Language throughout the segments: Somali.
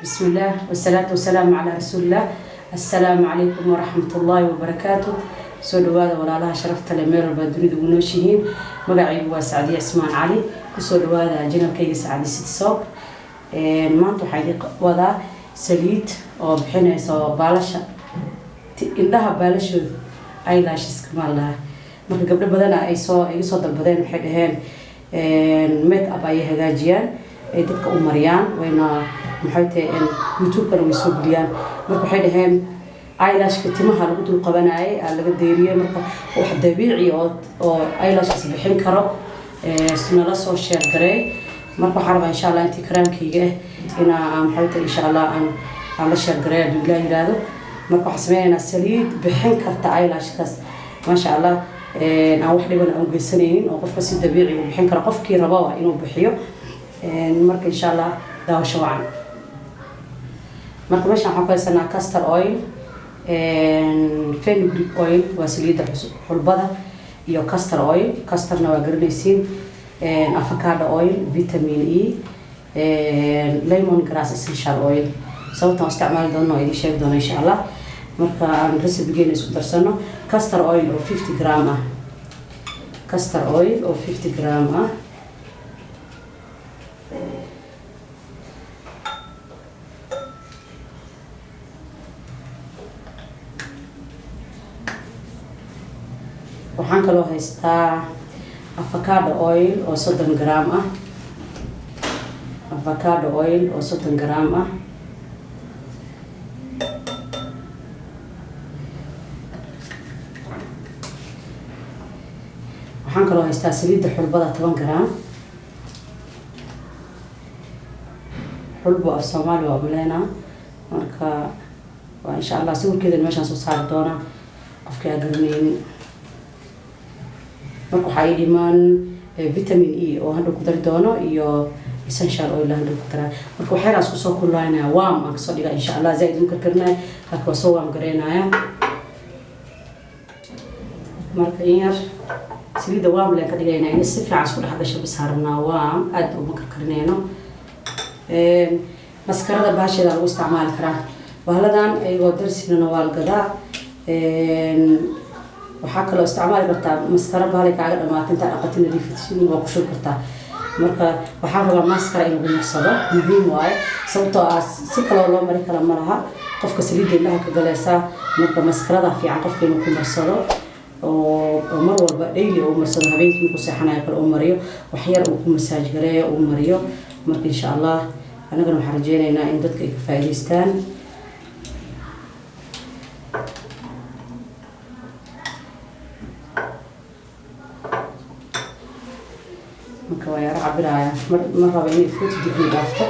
بسم الله والصلاة والسلام على رسول الله. السلام عليكم ورحمة الله وبركاته. Soo dhawaada, walaalaha sharafta leh, meel walba dunida ugu nooshihiin. Magacaygu waa Sacdiye Cismaan Cali. Kusoo dhawaada channelkayga Sacdi City Soap. Maanta waxaa idin wadaa saliid oo bixinaysa baalasha indhaha, baalashooda, eyelasheska maa lahaa. Marka gabdho badana ay soo iga soo dalbadeen, waxay dhaheen make up ayay hagaajiyaan, ay dadka u mariyaan, wayna maxay tahay, YouTube-kana way soo geliyaan. Marka waxay dhaheen eyelashka timaha lagu dul qabanayay aa laga deeriyey, marka wax dabiici oo eyelashkaas bixin karo nala soo share gareey. Marka waxaan rabaa, insha Allah, intii karaankayga ah inaa maxay tahay, insha Allah, aan la share gareey, hadduu Ilaah yiraahdo. Marka waxaan sameynaynaa saliid bixin karta eyelashkaas, maasha Allah, aan wax dhiban aan geysanaynin, oo qofka si dabiici uu bixin karo, qofkii rababa inuu bixiyo. Marka insha Allah daawasho wacan. Marka meeshan waxaan ku haysanaa castor oil, fenugreek oil, waa saliidda xulbada iyo castor oil, castorna waa garanaysiin, avocado oil, vitamin E, lemon grass essential oil. Sababtaan isticmaali doono waa idiin sheegi doona, insha Allah. Marka aan recipe-geena isku darsano. Castor oil oo 50 gram ah, castor oil oo 50 gram ah. Waxaan kaloo haystaa avocado oil oo 30 gram ah, avocado oil oo 30 gram ah. Waxaan kaloo haystaa saliidda xulbada, 10 gram. Xulbo af Soomaali waa umaleynaa. Marka waa insha Allah sawirkeedana meeshaan soo saari doonaa, qofkii aan garanaynin. Marka waxaa ii dhimaan vitamin E oo hadhow ku dari doono iyo essential oil hadhow ku daraa. Marka waxyaalahaas kusoo kululaynaya, warm aan kasoo dhigaa, insha Allah. Zaaid uma karkarinaya, laakiin waa soo warm gareynaya. Marka in yar saliidda warm leen ka dhigaynaa, in si fiican isku dhex gasho bas harabnaa. Warm aada uma karkarinayno. Maskarada bahasheeda lagu isticmaali karaa. Bahaladan iyagoo darsinana waa la gadaa. Waxaa kaloo isticmaali kartaa maskara bahalay kaaga dhamaata, intaa dhaqati nadiifisin waa ku shubi kartaa. Marka waxaan rabaa maskara in lagu marsado, muhiim waaye, sababtoo ah si kaloo loo mari kara ma laha. Qofka saliidda indhaha ka galaysaa. Marka maskarada fiican qofka inuu ku marsado oo mar walba daily uu marsado, habeenkii markuu seexanayo kale uu mariyo, wax yar uu ku massage gareeyo, uu mariyo. Marka insha Allah anagana waxaan rajeynaynaa in dadka ay ka faa'iidaystaan. Marka waa yaro cabiraaya, ma raba inay 40 degree dhaafto.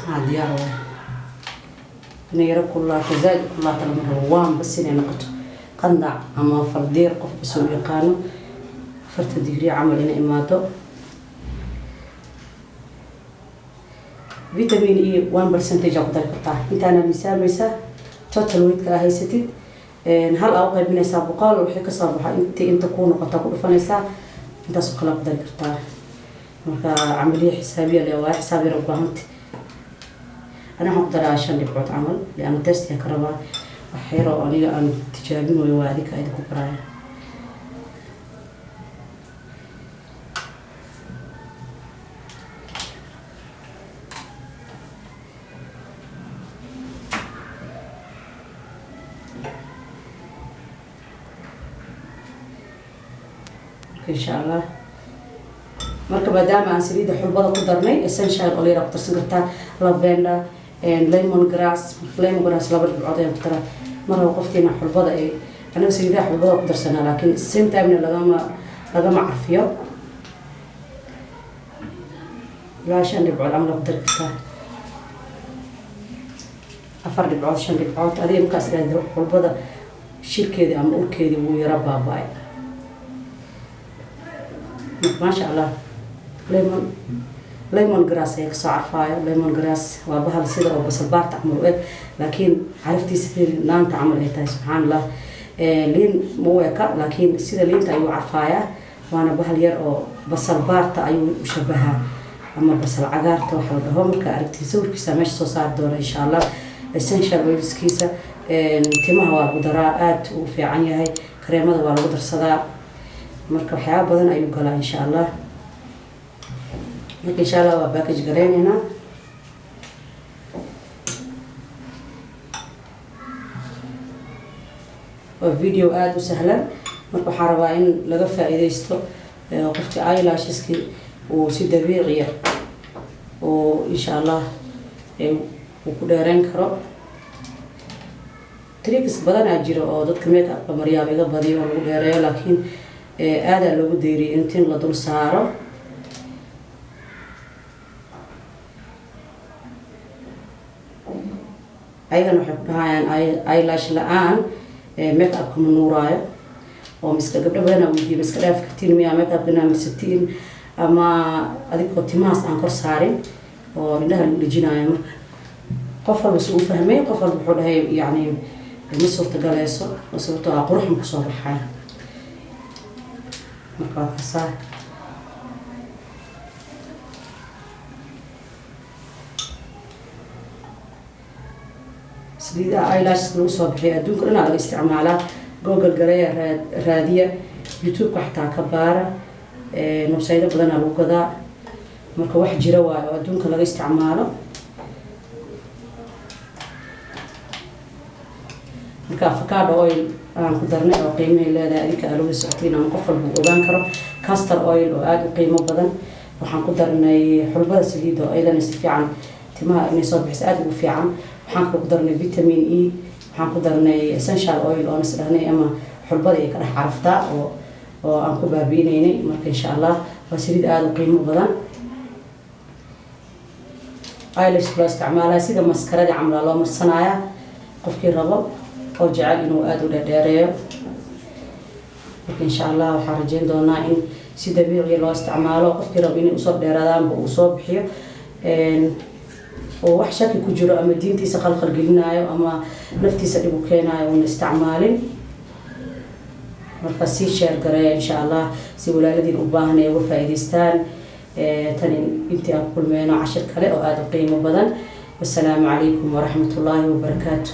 Haa, diyaar waay. Inay yaro kululaato, zaaid u kululaato lama rabo. Waan bas inay noqoto qandac ama fardiir, qof bas uu yaqaano, 40 degree camal inay imaado. Vitamin E 1% aa ku dari kartaa. Intaana miisaamaysaa total weightka aa haysatid, hal aa u qaybinaysaa 100, wixii kasoo baxa intii inta kuu noqota ku dhufanaysaa. Intaas oo kale ku dari kartaa. Marka camaliya xisaabiya le waa, xisaab yar u baahanta. Ani waxaan ku daraa shan dhibcood camal, liana testiga ka rabaa. Wax yar oo aniga aan tijaabin wayo waa adinka idinku baraaya. Marka insha Allah, marka maadaama aan saliidda xulbada ku darnay, essential oil ku darsan kartaa, lavender, lemon grass. Lemon grass laba dhibcood ayaan ku daraa. Mar rabo qoftiina xulbada ay, anaga saliidaha xulbada ku darsanaa, laakiin same timena lagama carfiyo. Ilaa shan dhibcood camal ku dari kartaa, afar dhibcood, shan dhibcood, adiga markaas idhaahdo xulbada shirkeedii ama urkeedii wuu yara baaba-ay. Maasha Allah, lemon Lemon grass ayaa kasoo carfaayo. Lemon grass waa bahal sida oo basal baarta camal u eg, laakiin caraftiisa fiiri, naanta camal ay tahay, subxaan Allah. Liin ma u eka, laakiin sida liinta ayuu carfaayaa. Waana bahal yar oo basal baarta ayuu u shabahaa ama basal cagaarta waxa la dhaho. Marka aragtiin sawirkiisa meesha soo saari doona, insha Allah. Essential oilskiisa timaha waa lagu daraa, aada ugu fiican yahay. Kareemada waa lagu darsadaa. Marka waxyaaba badan ayuu galaa, insha Allah. Marka insha Allah waa package gareyneynaa. Waa video aada u sahlan. Marka waxaan rabaa in laga faa-iideysto, qofkii eyelasheski uu si dabiiciya oo insha Allah uu ku dheereyn karo. Tricks badanaa jiro oo dadka make upka maryaaba iga badiyo oo lagu dheereeyo, laakiin aadaa loogu deyriyay in tin la dul saaro. Ayagana waxay ku dhahayaan eyelash la-aan make upka ma nuuraayo. Oo miska gabdho badanaa weydiiya, ma iska dhaafi kartiin miyaa make upka inaa marsatiin ama adigoo timahaas aan kor saarin oo indhaha lagu dhejinaayo? Marka qof walba si uu fahmay, qof walba wuxuu dhahay yacni ma suurtagaleyso oo sababtoo ah qurux ma kusoo baxayo. Marka waa kasaa. Saliidaha eyelash lagu soo bixiyo adduunka dhanaa laga isticmaalaa. Google gareeya, raadiya, YouTube-ka xataa ka baara, websaydo badanaa lagu gadaa. Marka wax jira waayo oo adduunka laga isticmaalo. Marka avocado oil aan ku darnay oo qiimahay leedahay adinka aa lagu socotiin ama qof walba uu ogaan karo. Castor oil oo aada u qiimo badan. Waxaan ku darnay xulbada saliida oo iyadana si fiican timaha inay soo bixiso aada ugu fiican. Waxaan kaloo ku darnay vitamin E. Waxaan ku darnay essential oil oo is dhahnay ama xulbada ay ka dhex caraftaa oo aan ku baabi'ineynay. Marka insha Allah waa saliid aada u qiimo badan. Eyelash loo isticmaalaya sida maskaradii camal loo marsanaya, qofkii rabo oo jecel inuu aada u dheerdheereeyo. Marka insha Allah waxaan rajeyn doonaa in si dabiiciya loo isticmaalo, qofkii rabo inay usoo dheeraadaanba uu soo bixiyo, oo wax shaki ku jiro ama diintiisa qalqal gelinayo ama naftiisa dhib u keenayo uuna isticmaalin. Marka sii share gareeya, insha Allah, si walaaladiin u baahan ay uga faa'iidaystaan. Tan intii aan ku kulmeyno cashir kale oo aada u qiimo badan, wasalaamu calaykum waraxmat ullaahi wabarakaatu.